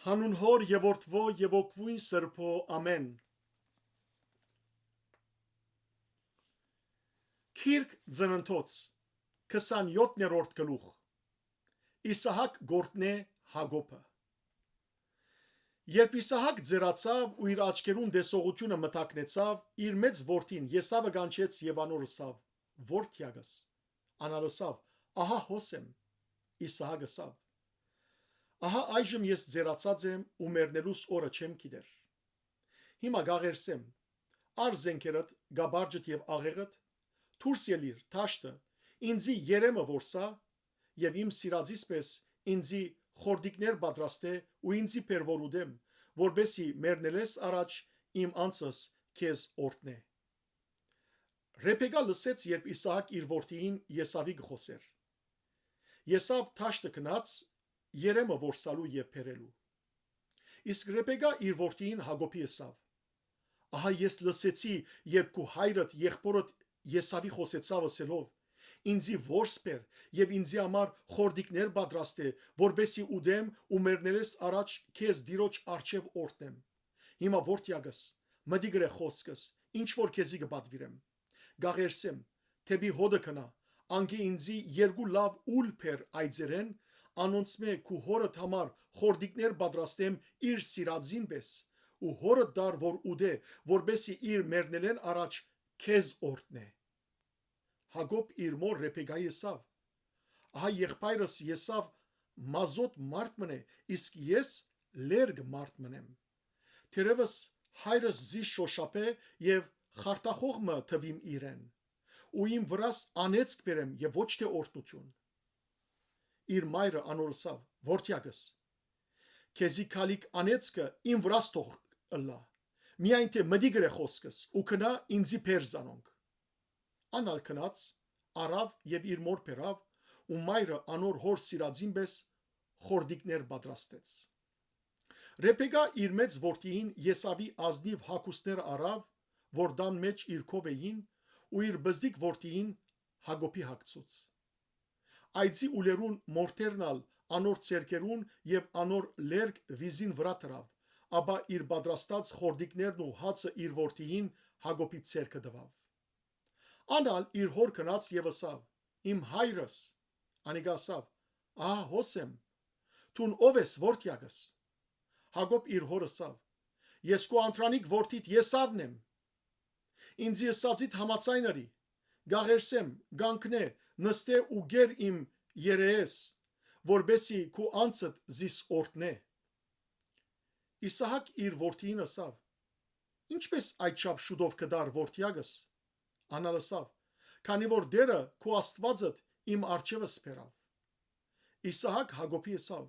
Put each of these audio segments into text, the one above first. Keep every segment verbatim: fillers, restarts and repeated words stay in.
Հանուն Հօր եւ Որդւոյ եւ Հոգւոյն Սրբոյ, ամէն։ Գիրք Ծննդոց, քսանեօթերորդ գլուխ։ Իսահակ կ'օրհնէ Յակոբը։ Երբ Իսահակ ծերացաւ ու իր աչքերուն տեսողութիւնը մթագնեցաւ, իր մեծ որդին Եսաւը կանչեց եւ անոր ըսաւ. «Որդեակս»։ Ան ալ ըսաւ. «Ահա հոս եմ»։ Իսահակ ըսաւ. «Ահա այժմ ես ծերացած եմ ու մեռնելուս օրը չեմ գիտեր։ Հիմա կ'աղերսեմ, առ զէնքերդ, կապարճդ եւ աղեղդ, դուրս ելիր դաշտը, ինծի երեմը որսայ եւ իմ սիրածիս պէս ինծի խորտիկներ պատրաստէ ու ինծի բեր որ ուտեմ, որպէսզի մեռնելէս առաջ իմ անձս քեզ օրհնէ»։ Ռեբեկա լսեց, երբ Իսահակ իր որդիին Եսաւի կը խօսէր։ Եսաւ դաշտը գնաց երեմը որսալու եւ բերելու։ Իսկ Ռեբեկա իր որդիին Յակոբի ըսաւ. «Ահա ես լսեցի, երբ քու հայրդ եղբօրդ Եսաւի խօսեցաւ ըսելով. "Ինծի որս բեր եւ ինծի համար խորտիկներ պատրաստէ, որպէսզի ուտեմ ու մեռնելէս առաջ քեզ Տիրոջ առջեւ օրհնեմ"։ Հիմա, որդեակս, մտի գրե խօսքս, ինչ որ քեզի կը պատուիրեմ։ Կ'աղերսեմ, դէպի հօդը գնայ, անկէ ինծի երկու լաւ ուլ բեր այծերէն, անոնցմէ քու հօրդ համար խորտիկներ պատրաստեմ իր սիրածին պէս, ու հօրդ տար որ ուտէ, որպէսզի իր մեռնելէն առաջ քեզ օրհնէ»։ Յակոբ իր մօր Ռեբեկայի ըսաւ. «Ահա եղբայրս Եսաւ մազոտ մարդ մըն է, իսկ ես լերկ մարդ մըն եմ։ Թերեւս հայրս զիս շօշափէ եւ խարդախոհ մը թուիմ իրեն, ու իմ վրաս անեծք բերեմ եւ ոչ թէ օրհնութիւն»։ Իր մայրը անոր ըսաւ. «Որդեակս, քեզի գալիք անեծքը իմ վրաս թող ըլլայ, միայն թէ մտի գրե խօսքս ու գնա, ինծի բեր զանոնք»։ Ան ալ գնաց, առաւ եւ իր մօր բերաւ, ու մայրը անոր հօր սիրածին պէս խորտիկներ պատրաստեց։ Ռեբեկա իր մեծ որդիին Եսաւի ազնիւ հագուստները առաւ, որ տան մէջ իր քով էին, ու իր պզտիկ որդիին Յակոբի հագցուց։ Այծի ուլերուն մորթերն ալ անոր ձեռքերուն եւ անոր լերկ վիզին վրայ դրաւ, ապա իր պատրաստած խորտիկներն ու հացը իր որդիին Յակոբի ձեռքը տուաւ։ Ան ալ իր հօր գնաց եւ ըսաւ. «Իմ հայրս»։ Անիկա ըսաւ. «Ահա հոս եմ։ Դուն ո՞վ ես, որդեակս»։ Յակոբ իր հօր ըսաւ. «Ես քու անդրանիկ որդիդ Եսաւն եմ։ Ինծի ըսածիդ համաձայն ըրի, կ'աղերսեմ, կ'անքնէ, նստէ ու կեր իմ երեէս, որպէսզի քու անձդ զիս օրհնէ»։ Իսահակ իր որդիին ըսաւ. «Ինչպէ՞ս այդչափ շուտով գտար, որդեակս»։ Ան ալ ըսաւ. «Քանի որ Տէրը քու Աստուածդ իմ առջեւս բերաւ»։ Իսահակ Յակոբի ըսաւ.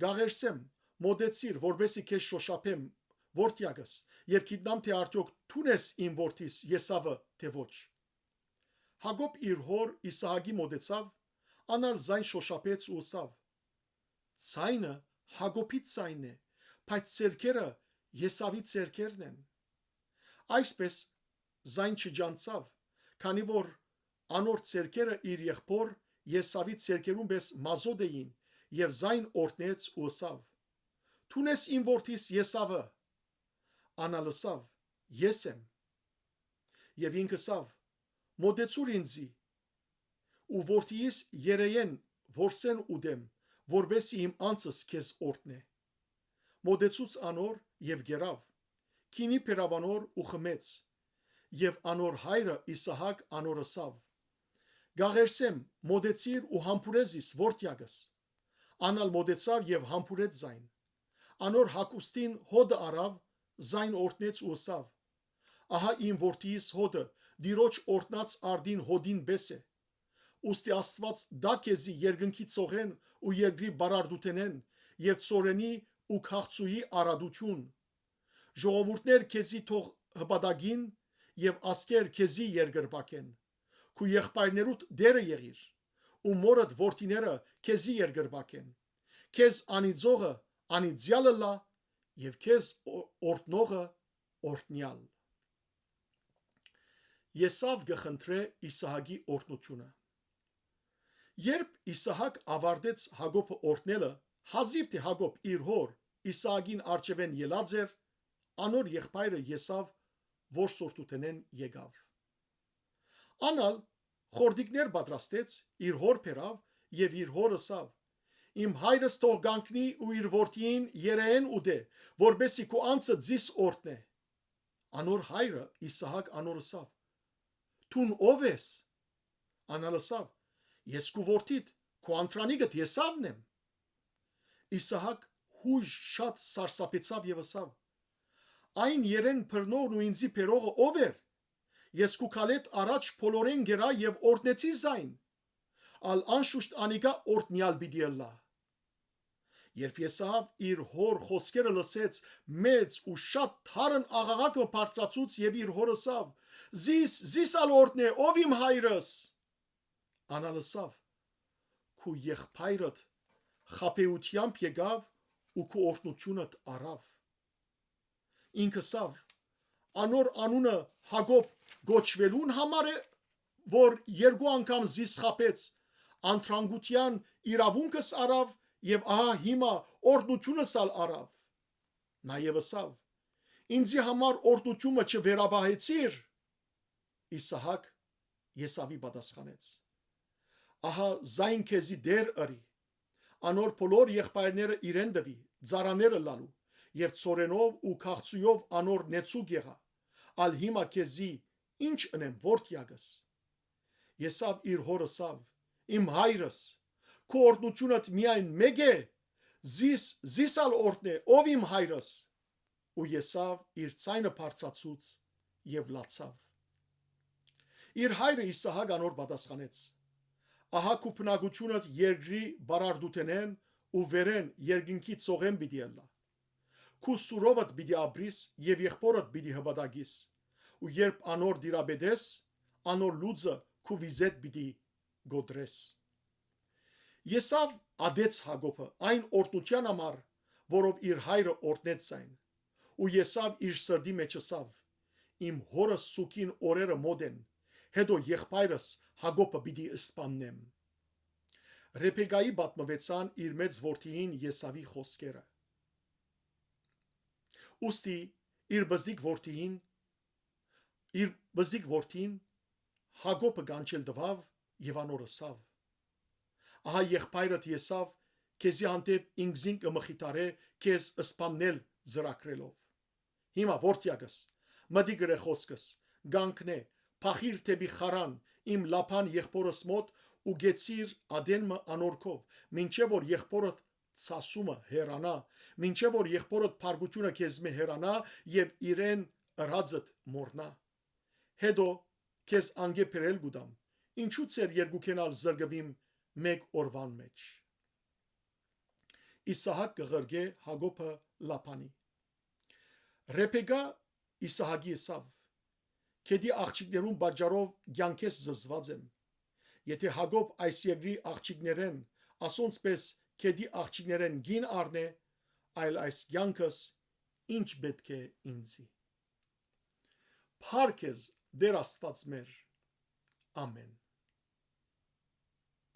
«Կ'աղերսեմ, մօտեցիր, որպէսզի քեզ շօշափեմ, որդեակս, եւ գիտնամ թէ արդեօք դո՞ւն ես իմ որդիս Եսաւը թէ ոչ»։ Յակոբ իր հօր Իսահակի մօտեցաւ, ան ալ զայն շօշափեց ու ըսաւ. «Ձայնը Յակոբի ձայնն է, բայց ձեռքերը Եսաւի ձեռքերն են»։ Այսպէս զայն չճանչցաւ, քանի որ անոր ձեռքերը իր եղբօր Եսաւի ձեռքերուն պէս մազոտ էին, եւ զայն օրհնեց ու ըսաւ. «Դո՞ւն ես իմ որդիս Եսաւը»։ Ան ալ ըսաւ. «Ես եմ»։ Եւ ինք ըսաւ. «Մօտեցուր ինծի, ու որդիիս երեէն որսէն ուտեմ, որպէսզի իմ անձս քեզ օրհնէ»։ Մօտեցուց անոր եւ կերաւ, գինի բերաւ անոր ու խմեց։ Եւ անոր հայրը Իսահակ անոր ըսաւ. «Կ'աղերսեմ, մօտեցիր ու համբուրէ զիս, որդեակս»։ Ան ալ մօտեցաւ եւ համբուրեց զայն։ Անոր հագուստին հօդը առաւ, զայն օրհնեց ու ըսաւ. «Ահա իմ որդիիս հօդը, Տիրոջ օրհնած արդին հօդին պէս է։ Ուստի Աստուած տայ քեզի երկնքի ծովերէն ու երկրի բարարդութենէն եւ ցորենի ու քաղցուի արատութիւն։ Ժողովուրդներ քեզի թող հպատակին եւ ազգեր քեզի երկրպագեն։ Քու եղբայրներուդ Տէրը եղիր, ու մօրդ որդիները քեզի երկրպագեն։ Քեզ անիծողը անիծեալ ըլլայ եւ քեզ օ-, օրհնողը օրհնեալ»։ Եսաւ կը խնդրէ Իսահակի օրհնութիւնը։ Երբ Իսահակ աւարտեց Յակոբը օրհնելը, հազիւ թէ Յակոբ իր հօր Իսահակին առջեւէն ելած էր, անոր եղբայրը Եսաւ, որ սորթութենէն եկաւ։ Ան ալ խորտիկներ պատրաստեց, իր հօր բերաւ եւ իր հօր ըսաւ. «Իմ հայրս թող կանգնի ու իր որդիին երէն ուտէ, որպէսզի քու անձը ձիս օրհնէ»։ Անոր հայրը Իսահակ անոր ըսաւ. «Դուն ո՞վ ես»։ Ան ալ ըսաւ. «Ես քու որդիդ, քու անդրանիկդ Եսավն եմ»։ Իսահակ յոյժ շատ սարսափեցաւ եւ ըսաւ. «Այն երէն բռնողն ու ինծի բերողը ո՞վ էր։ Ես քու քալէդ առաջ բոլորէն գերա եւ օրհնեցի զայն։ Ալ անշուշտ անիկա օրհնեալ պիտի ըլլայ»։ Երբ Եսաւ իր հօր խօսքերը լսեց, մեծ ու շատ թարն աղաղակ մը բարձրացուց եւ իր հօր ըսաւ. «Զիս, զիս ալ օրհնէ, ով իմ հայրս»։ Ան ալ ըսաւ. «Քու եղբայրդ խաբէութեամբ եկաւ ու քու օրհնութիւնդ առաւ»։ Ինք ըսաւ. «Անոր անունը Յակոբ կոչուելուն համար է, որ երկու անգամ զիս խաբեց, անդրանգութեան իրաւունքս առաւ եւ ահա հիմա օրհնութիւնս ալ առաւ»։ Նաեւ ըսաւ. «Ինծի համար օրհնութիւնը չվերապահեցիր»։ Իսահակ Եսաւի պատասխանեց. «Ահա զայն քեզի Տէր ըրի, անոր բոլոր եղբայրները իրեն տուի, ծառաներ ըլլալու, եւ ցորենով ու քաղցուով անոր նեցուկ եղայ, ալ հիմա քեզի ի՞նչ ընեմ, որդեակս»։ Եսաւ իր հօր ըսաւ. «Իմ հայրս, քու օրհնութիւնդ միայն մէկ է, զիս, զիս ալ օրհնէ, ով իմ հայրս»։ Ու Եսաւ իր ձայնը բարձրացուց եւ լացաւ։ Իր հայրը Իսահակ անոր պատասխանեց. «Ահա քու բնակութիւնդ երկրի բարարդութենէն ու վերէն երկնքի ծովէն պիտի ըլլայ։ Քու սուրովդ պիտի ապրիս եւ եղբորդ պիտի հպատակիս, ու երբ անոր տիրապետես, անոր լուծը քու վիզէդ պիտի կոտրես»։ Եսաւ ատեց Յակոբը այն օրհնութեան համար, որով իր հայրը օրհնեց զայն, ու Եսաւ իր սրտի մէջ ըսաւ. «Իմ հօրս սուգին օրերը մօտ են, հետո եղբայրս Յակոբը պիտի սպաննեմ»։ Ռեբեկայի պատմուեցան իր մեծ որդիին Եսաւի խօսքերը։ Ուստի իր բզդիկ որդիին, իր բզդիկ որդին Յակոբը կանչել տուաւ եւ անոր ըսաւ. «Ահա եղբայրդ Եսաւ քեզի հանդէպ ինքզինք կը մխիթարէ քեզ սպաննել ծրագրելով։ Հիմա, որդեակս, մտի գրե խօսքս, կանգնէ, փախիր դէպի Խարան, իմ Լաբան եղբորս մօտ ու կեցիր ատեն մը անոր քով, մինչեւ որ եղբորդ ցասումը հեռանայ, մինչեւ որ եղբորդ փառքութիւնը քեզմէ հեռանայ եւ իրեն ըրածդ մոռնայ։ Հետո քեզ անկէ բերել կու տամ, ինչու՞ ձեր երկուքէն ալ զրկուիմ մէկ օրուան մէջ»։ Իսահակ կը ղրկէ Յակոբը Լաբանի։ Ռեբեկա Իսահակի ըսաւ. «Գետի աղջիկներուն պատճառով կեանքէս զզուած եմ։ Եթէ Յակոբ այս երկրի աղջիկներէն, ասոնց պէս գետի աղջիկներէն կին առնէ, այլ այս կեանքս ի՞նչ պէտք է ինծի»։ Փառք քեզ, Տէր Աստուած մեր։ Ամէն։